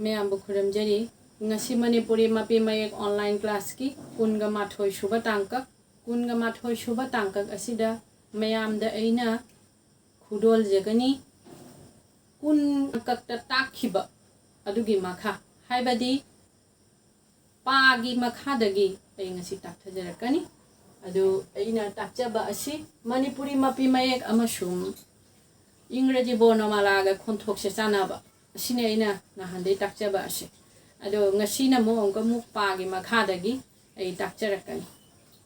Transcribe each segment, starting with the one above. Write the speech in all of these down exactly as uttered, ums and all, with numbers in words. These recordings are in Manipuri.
ꯃꯌꯥꯝꯕꯨ ꯈꯨꯔꯨꯝꯖꯔꯤ꯫ ꯉꯁꯤ ꯃꯅꯤꯄꯨꯔꯤ ꯃꯄꯤ ꯃꯌꯦꯛ online classꯀꯤ ꯀꯨꯟꯒ ꯃꯥꯊꯣꯏ ꯁꯨꯕ ꯇꯥꯡꯀꯛ, ꯀꯨꯟꯒ ꯃꯥꯊꯣꯏ ꯁꯨꯕ ꯇꯥꯡꯀꯛ ꯑꯁꯤꯗ ꯃꯌꯥꯝꯗ ꯑꯩꯅ ꯈꯨꯗꯣꯜꯖꯒꯅꯤ꯫ ꯀꯨꯟ ꯇꯥꯡꯀꯛꯇ ꯇꯥꯛꯈꯤꯕ ꯑꯗꯨꯒꯤ ꯃꯈꯥ, ꯍꯥꯏꯕꯗꯤ ꯄꯥꯒꯤ ꯃꯈꯥꯗꯒꯤ ꯑꯩ ꯉꯁꯤ ꯇꯥꯛꯊꯖꯔꯛꯀꯅꯤ꯫ ꯑꯗꯨ ꯑꯩꯅ ꯇꯥꯛꯆꯕ ꯑꯁꯤ ꯃꯅꯤꯄꯨꯔꯤ ꯃꯄꯤ ꯃꯌꯦꯛ ꯑꯃꯁꯨꯡ ꯏꯪꯒ꯭ꯔꯖꯤ ꯕꯣꯔꯅꯃꯥꯂꯥꯒ ꯈꯣꯟꯊꯣꯛꯁꯦ ꯆꯥꯟꯅꯕ, ꯑꯁꯤꯅꯤ ꯑꯩꯅ ꯅꯍꯥꯟꯗꯩ ꯇꯥꯛꯆꯕ ꯑꯁꯤ꯫ ꯑꯗꯣ ꯉꯁꯤꯅ ꯑꯃꯨꯛ ꯑꯃꯨꯛꯀ ꯑꯃꯨꯛ ꯄꯥꯒꯤ ꯃꯈꯥꯗꯒꯤ ꯑꯩ ꯇꯥꯛꯆꯔꯛꯀꯅꯤ꯫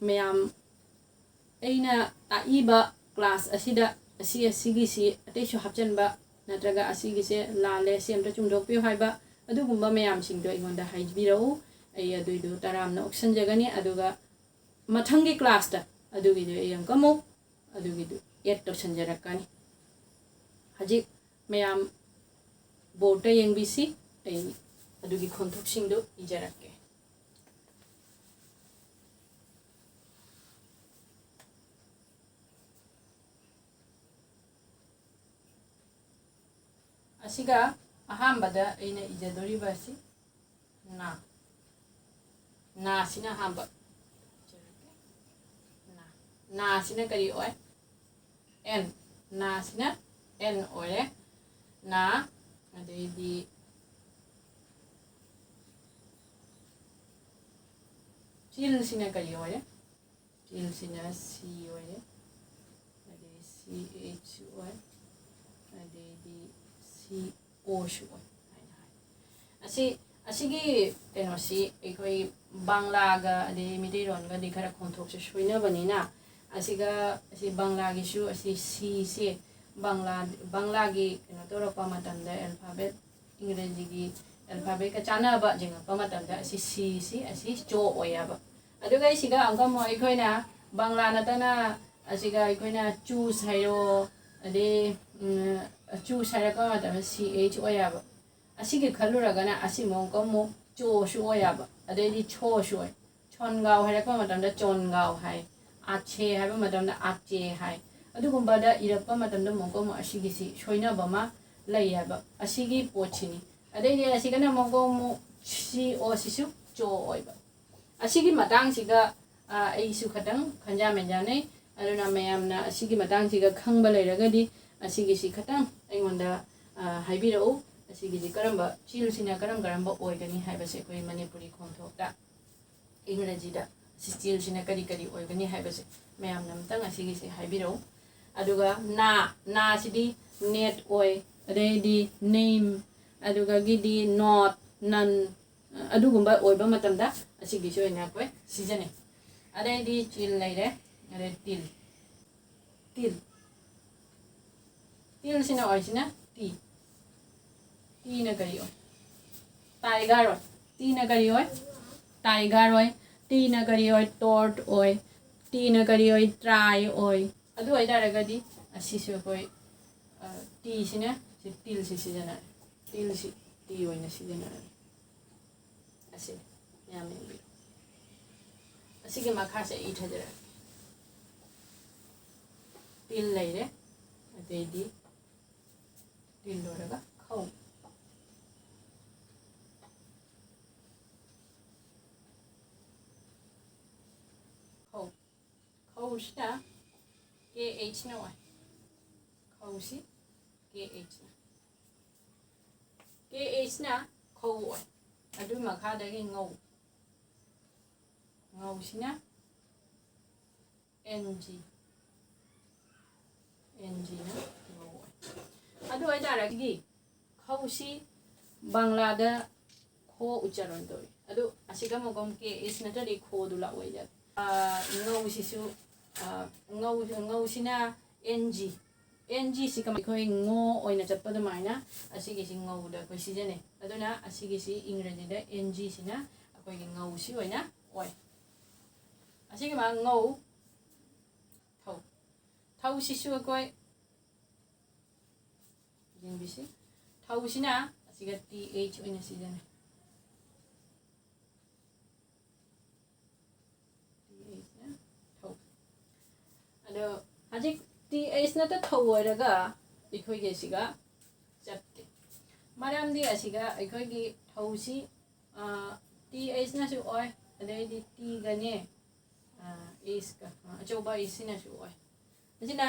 ꯃꯌꯥꯝ, ꯑꯩꯅ ꯇꯥꯛꯏꯕ class ꯑꯁꯤꯗ ꯑꯁꯤ ꯑꯁꯤꯒꯤꯁꯤ ꯑꯇꯩꯁꯨ ꯍꯥꯞꯆꯤꯟꯕ ꯅꯠꯇ꯭ꯔꯒ ꯑꯁꯤꯒꯤꯁꯦ ꯂꯥꯜꯂꯦ, ꯁꯤ ꯑꯝꯇ ꯆꯨꯝꯗꯣꯛꯄꯤꯌꯨ ꯍꯥꯏꯕ ꯑꯗꯨꯒꯨꯝꯕ ꯃꯌꯥꯝꯁꯤꯡꯗꯣ ꯑꯩꯉꯣꯟꯗ ꯍꯥꯏꯕꯤꯔꯛꯎ꯫ ꯑꯩ ꯑꯗꯨꯏꯗꯨ ꯇꯔꯥꯝꯅ ꯑꯣꯛꯁꯟꯖꯒꯅꯤ꯫ ꯑꯗꯨꯒ ꯃꯊꯪꯒꯤ classꯇ ꯑꯗꯨꯒꯤꯗꯨ ꯑꯩ ꯑꯃꯨꯛꯀ ꯑꯃꯨꯛ ꯑꯗꯨꯒꯤꯗꯨ add ꯇꯧꯁꯟꯖꯔꯛꯀꯅꯤ꯫ ꯍꯧꯖꯤꯛ ꯃꯌꯥꯝ boardꯇ ꯌꯦꯡꯕꯤꯁꯤ꯫ ꯑꯩ ꯑꯗꯨꯒꯤ ꯈꯣꯟꯊꯣꯛꯁꯤꯡꯗꯨ ꯏꯖꯔꯛꯀꯦ꯫ ꯑꯁꯤꯒ ꯑꯍꯥꯟꯕꯗ ꯑꯩꯅ ꯏꯖꯗꯣꯔꯤꯕ ꯑꯁꯤ ꯅꯥ꯫ ꯅꯥꯁꯤꯅ ꯑꯍꯥꯟꯕ꯫ ꯅꯥ꯫ ꯅꯥꯁꯤꯅ ꯀꯔꯤ ꯑꯣꯏ? N꯫ ꯅꯥꯁꯤꯅ N ꯑꯣꯏꯔꯦ꯫ ꯅꯥ꯫ ꯑꯗꯩꯗꯤ ꯆꯤꯜꯁꯤꯅ ꯀꯔꯤ ꯑꯣꯏꯔꯦ? ꯆꯤꯜꯁꯤꯅ C ꯑꯣꯏꯔꯦ꯫ ꯑꯗꯩ C H ꯑꯣꯏ꯫ ꯑꯗꯩꯗꯤ C O ꯁꯨ ꯑꯣꯏ ꯍꯥꯏꯅ ꯍꯥꯏ꯫ ꯑꯁꯤ, ꯑꯁꯤꯒꯤ ꯀꯩꯅꯣꯁꯤ ꯑꯩꯈꯣꯏ ꯕꯪꯂꯥꯒ ꯑꯗꯩ ꯃꯤꯇꯩꯂꯣꯟꯒꯗꯤ ꯈꯔ ꯈꯣꯟꯊꯣꯛꯁꯦ ꯁꯣꯏꯅꯕꯅꯤꯅ, ꯑꯁꯤꯒ ꯑꯁꯤ ꯕꯪꯂꯥꯒꯤꯁꯨ ꯑꯁꯤ Cꯁꯦ ꯕꯪꯂꯥ, ꯕꯪꯂꯥꯒꯤ ꯀꯩꯅꯣ ꯇꯧꯔꯛꯄ ꯃꯇꯝꯗ alphabet, ꯏꯪꯒ꯭ꯔꯦꯖꯤꯒꯤ alphabetꯀ ꯆꯥꯟꯅꯕ ꯌꯦꯡꯉꯛꯄ ꯃꯇꯝꯗ ꯑꯁꯤ Cꯁꯤ ꯑꯁꯤ ꯆꯣ ꯑꯣꯏꯌꯦꯕ꯫ ꯑꯗꯨꯒ ꯑꯩ ꯁꯤꯒ ꯑꯃꯨꯛꯀ ꯑꯃꯨꯛ ꯑꯩꯈꯣꯏꯅ ꯕꯪꯂꯥ ꯅꯠꯇꯅ ꯑꯁꯤꯒ ꯑꯩꯈꯣꯏꯅ ꯆꯨꯁ ꯍꯥꯏꯔꯣ, ꯑꯗꯩ, ꯎꯝ, ꯆꯨꯁ ꯍꯥꯏꯔꯛꯄ ꯃꯇꯝꯗ C H ꯑꯣꯏꯌꯦꯕ꯫ ꯑꯁꯤꯒꯤ ꯈꯜꯂꯨꯔꯒꯅ ꯑꯁꯤ ꯑꯃꯨꯛꯀ ꯑꯃꯨꯛ ꯆꯣꯁꯨ ꯑꯣꯏꯌꯦꯕ, ꯑꯗꯩꯗꯤ ꯁꯣꯁꯨ ꯑꯣꯏ꯫ ꯁꯣꯟꯒꯥꯎ ꯍꯥꯏꯔꯛꯄ ꯃꯇꯝꯗ ꯆꯣꯟꯒꯥꯎ ꯍꯥꯏ, ꯑꯥꯠꯁꯦ ꯍꯥꯏꯕ ꯃꯇꯝꯗ ꯑꯥꯠꯆꯦ ꯍꯥꯏ꯫ ꯑꯗꯨꯒꯨꯝꯕꯗ ꯏꯔꯛꯄ ꯃꯇꯝꯗ ꯑꯃꯨꯛꯀ ꯑꯃꯨꯛ ꯑꯁꯤꯒꯤꯁꯤ ꯁꯣꯏꯅꯕ ꯑꯃ ꯂꯩꯌꯦꯕ꯫ ꯑꯁꯤꯒꯤ ꯄꯣꯠꯁꯤꯅꯤ꯫ ꯑꯗꯩꯗꯤ ꯑꯁꯤꯒꯅ ꯑꯃꯨꯛ ꯑꯃꯨꯛ C O, ꯁꯤꯁꯨ ꯆꯣ ꯑꯣꯏꯕ꯫ ꯑꯁꯤꯒꯤ ꯃꯇꯥꯡꯁꯤꯒ, ꯑ, ꯑꯩꯁꯨ ꯈꯇꯪ ꯈꯟꯖꯥ ꯃꯦꯟꯖꯥꯅꯩ꯫ ꯑꯗꯨꯅ ꯃꯌꯥꯝꯅ ꯑꯁꯤꯒꯤ ꯃꯇꯥꯡꯁꯤꯒ ꯈꯪꯕ ꯂꯩꯔꯒꯗꯤ ꯑꯁꯤꯒꯤꯁꯤ ꯈꯇꯪ ꯑꯩꯉꯣꯟꯗ, ꯑ, ꯍꯥꯏꯕꯤꯔꯛꯎ꯫ ꯑꯁꯤꯒꯤꯁꯤ ꯀꯔꯝꯕ, ꯆꯤꯜꯁꯤꯅ ꯀꯔꯝ ꯀꯔꯝꯕ ꯑꯣꯏꯒꯅꯤ ꯍꯥꯏꯕꯁꯦ ꯑꯩꯈꯣꯏ ꯃꯅꯤꯄꯨꯔꯤ ꯈꯣꯟꯊꯣꯛꯇ, ꯏꯪꯒ꯭ꯔꯖꯤꯗ ꯆꯤꯜꯁꯤꯅ ꯀꯔꯤ ꯀꯔꯤ ꯑꯣꯏꯒꯅꯤ ꯍꯥꯏꯕꯁꯦ ꯃꯌꯥꯝꯅ ꯑꯃꯨꯛꯇꯪ ꯑꯁꯤꯒꯤꯁꯦ ꯍꯥꯏꯕꯤꯔꯛꯎ꯫ ꯑꯗꯨꯒ ꯅꯥ, ꯅꯥꯁꯤꯗꯤ ꯅꯦꯠ ꯑꯣꯏ, ꯑꯗꯩꯗꯤ ꯅꯦꯝ, ꯑꯗꯨꯗꯒꯤꯗꯤ ꯅꯣꯠ, ꯅꯟ, ꯑꯗꯨꯒꯨꯝꯕ ꯑꯣꯏꯕ ꯃꯇꯝꯗ ꯑꯁꯤꯒꯤꯁꯨ ꯑꯣꯏꯅ ꯑꯩꯈꯣꯏ ꯁꯤꯖꯤꯟꯅꯩ꯫ ꯑꯗꯩꯗꯤ ꯆꯤꯜ ꯂꯩꯔꯦ, ꯑꯗꯩ ꯇꯤꯜ꯫ ꯇꯤꯜ꯫ ꯇꯤꯜꯁꯤꯅ ꯑꯣꯏꯁꯤꯅ ꯇꯤ꯫ ꯇꯤꯅ ꯀꯔꯤ ꯑꯣꯏ? ꯇꯥꯏꯒꯔ ꯑꯣꯏ꯫ ꯇꯤꯅ ꯀꯔꯤ ꯑꯣꯏ? ꯇꯥꯏꯒꯔ ꯑꯣꯏ꯫ ꯇꯤꯅ ꯀꯔꯤ ꯑꯣꯏ? ꯇꯣꯔꯠ ꯑꯣꯏ꯫ ꯇꯤꯅ ꯀꯔꯤ ꯑꯣꯏ? ꯇ꯭ꯔꯥꯏ ꯑꯣꯏ꯫ ꯑꯗꯨ ꯑꯣꯏꯇꯥꯔꯒꯗꯤ ꯑꯁꯤꯁꯨ ꯑꯩꯈꯣꯏ, ꯑ, ꯇꯤꯁꯤꯅ ꯁꯤ ꯇꯤꯜꯁꯤ ꯁꯤꯖꯤꯟꯅꯔꯦ꯫ ꯇꯤꯜꯁꯤ ꯇꯤ ꯑꯣꯏꯅ ꯁꯤꯖꯤꯟꯅꯔꯦ꯫ ꯑꯁꯤ ꯃꯌꯥꯝ ꯌꯦꯡꯕꯤꯌꯨ꯫ ꯑꯁꯤꯒꯤ ꯃꯈꯥꯁꯦ ꯑꯩ ꯏꯊꯖꯔꯛꯀꯦ꯫ ꯇꯤꯜ ꯂꯩꯔꯦ, ꯑꯗꯩꯗꯤ ꯇꯤꯜ ꯂꯣꯏꯔꯒ ꯈꯧ꯫ ꯈꯧ꯫ ꯈꯧꯁꯤꯅ K H ꯅ ꯑꯣꯏ꯫ ꯈꯧꯁꯤ K H ꯅ꯫ K H ꯅ ꯈꯧ ꯑꯣꯏ꯫ ꯑꯗꯨ ꯃꯈꯥꯗꯒꯤ ꯉꯧ꯫ ꯉꯧꯁꯤꯅ N G꯫ N G ꯅ ꯉꯧ ꯑꯣꯏ꯫ ꯑꯗꯨ ꯑꯣꯏꯇꯥꯔꯒꯗꯤ ꯈꯧꯁꯤ ꯕꯪꯂꯥꯗ ꯈꯣ ꯎꯆꯥꯔꯣꯟ ꯇꯧꯏ꯫ ꯑꯗꯨ ꯑꯁꯤꯒ ꯑꯃꯨꯛꯀ K H ꯅꯠꯇ꯭ꯔꯗꯤ ꯈꯣꯗꯨ ꯂꯥꯛꯑꯣꯏꯗ꯫ ꯑ, ꯉꯧꯁꯤꯁꯨ, ꯑ, ꯉꯧ-, ꯉꯧꯁꯤꯅ N G꯫ N G ꯁꯤ ꯀꯃꯥꯏ-, ꯑꯩꯈꯣꯏ ꯉꯣ ꯑꯣꯏꯅ ꯆꯠꯄ ꯑꯗꯨꯃꯥꯏꯅ ꯑꯁꯤꯒꯤꯁꯤ ꯉꯧꯗ ꯑꯩꯈꯣꯏ ꯁꯤꯖꯤꯟꯅꯩ꯫ ꯑꯗꯨꯅ ꯑꯁꯤꯒꯤꯁꯤ ꯏꯪꯒ꯭ꯔꯦꯖꯤꯗ N G ꯁꯤꯅ ꯑꯩꯈꯣꯏꯒꯤ ꯉꯧꯁꯤ ꯑꯣꯏꯅ ꯑꯣꯏ꯫ ꯑꯁꯤꯒꯤ ꯃꯥ ꯉꯧ, ꯊꯧ꯫ ꯊꯧꯁꯤꯁꯨ ꯑꯩꯈꯣꯏ ꯌꯦꯡꯕꯤꯁꯤ꯫ ꯊꯧꯁꯤꯅ ꯑꯁꯤꯒ T H ꯑꯣꯏꯅ ꯁꯤꯖꯤꯟꯅꯩ꯫ T H ꯅ ꯊꯧ꯫ ꯑꯗꯣ ꯍꯧꯖꯤꯛ T H ꯅꯠꯇ ꯊꯧ ꯑꯣꯏꯔꯒ ꯑꯩꯈꯣꯏꯒꯤ ꯁꯤꯒ ꯆꯠꯇꯦ꯫ ꯃꯔꯝꯗꯤ ꯑꯁꯤꯒ ꯑꯩꯈꯣꯏꯒꯤ ꯊꯧꯁꯤ ꯇꯤ ꯑꯩꯆꯅꯁꯨ ꯑꯣꯏ, ꯑꯗꯩꯗꯤ ꯇꯤꯒꯅꯦ ꯑꯦꯁꯀ ꯑꯆꯧꯕ ꯑꯦꯁꯁꯤꯅꯁꯨ ꯑꯣꯏ꯫ ꯑꯁꯤꯅ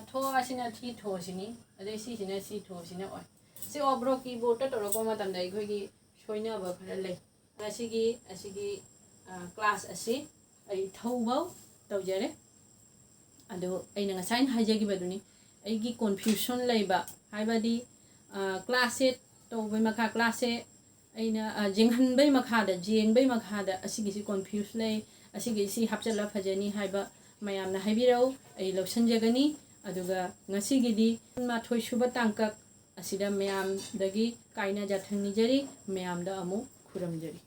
ꯊꯣ ꯑꯁꯤꯅ ꯊꯤ ꯊꯣꯁꯤꯅꯤ, ꯑꯗꯩ ꯁꯤꯁꯤꯅ ꯁꯤ ꯊꯣꯁꯤꯅ ꯑꯣꯏ꯫ ꯁꯤ ꯑꯣꯕ꯭ꯔꯣ ꯀꯤꯕꯣꯔꯗꯇ ꯇꯧꯔꯛꯄ ꯃꯇꯝꯗ ꯑꯩꯈꯣꯏꯒꯤ ꯁꯣꯏꯅꯕ ꯈꯔ ꯂꯩ꯫ ꯑꯁꯤꯒꯤ ꯑꯁꯤꯒꯤ ꯀ꯭ꯂꯥꯁ ꯑꯁꯤ ꯑꯩ ꯊꯧꯕ ꯇꯧꯖꯔꯦ꯫ ꯑꯗꯨ ꯑꯩꯅ ꯉꯁꯥꯏꯅ ꯍꯥꯏꯖꯈꯤꯕꯗꯨꯅꯤ, ꯑꯩꯒꯤ ꯀꯣꯟꯐ꯭ꯌꯨꯁꯟ ꯂꯩꯕ ꯍꯥꯏꯕꯗꯤ ꯀ꯭ꯂꯥꯁꯁꯦ ꯇꯧꯕꯩ ꯃꯈꯥ ꯀ꯭ꯂꯥꯁꯁꯦ ꯑꯩꯅ ꯌꯦꯡꯍꯟꯕꯩ ꯃꯈꯥꯗ ꯌꯦꯡꯕꯩ ꯃꯈꯥꯗ ꯑꯁꯤꯒꯤꯁꯤ ꯀꯣꯟꯐ꯭ꯌꯨꯁ ꯂꯩ, ꯑꯁꯤꯒꯤꯁꯤ ꯍꯥꯞꯆꯤꯜꯂ ꯐꯖꯅꯤ ꯍꯥꯏꯕ ꯃꯌꯥꯝꯅ ꯍꯥꯏꯕꯤꯔꯛꯎ꯫ ꯑꯩ ꯂꯧꯁꯤꯟꯖꯒꯅꯤ꯫ ꯑꯗꯨꯒ ꯉꯁꯤꯒꯤꯗꯤ ꯀꯨꯟꯃꯥꯊꯣꯏ ꯁꯨꯕ ꯇꯥꯡꯀꯛ ꯑꯁꯤꯗ ꯃꯌꯥꯝꯗꯒꯤ ꯀꯥꯏꯅ ꯌꯥꯊꯪ ꯅꯤꯖꯔꯤ꯫ ꯃꯌꯥꯝꯗ ꯑꯃꯨꯛ ꯈꯨꯔꯨꯝꯖꯔꯤ꯫